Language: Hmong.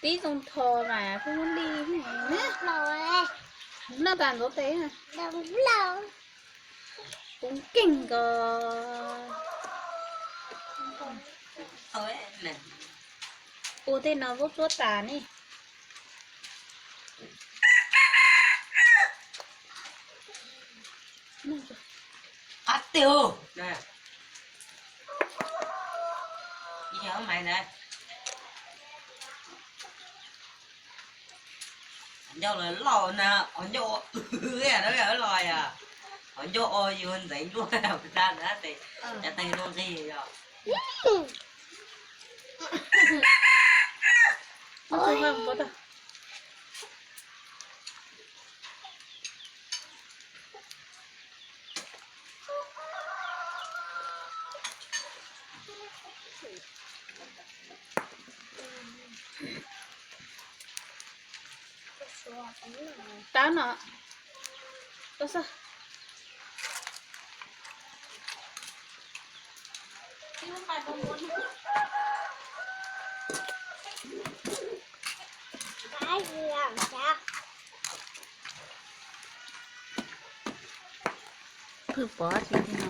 Tib zoo tho mas kuj muab li. Noj tas ntxuav tes. Kuv nkeeg nkaus. Ua tej no vuab tsuab tas ne. Qab tiag. Ib yog maiv ntawd. Qhov ncauj lawv loj na, qhov ncauj ua los yog, qhov ncauj ua yus ntxeev luaj tas na, tes cov tes zoo nqi yog. Tab no, phwj pov tsis no.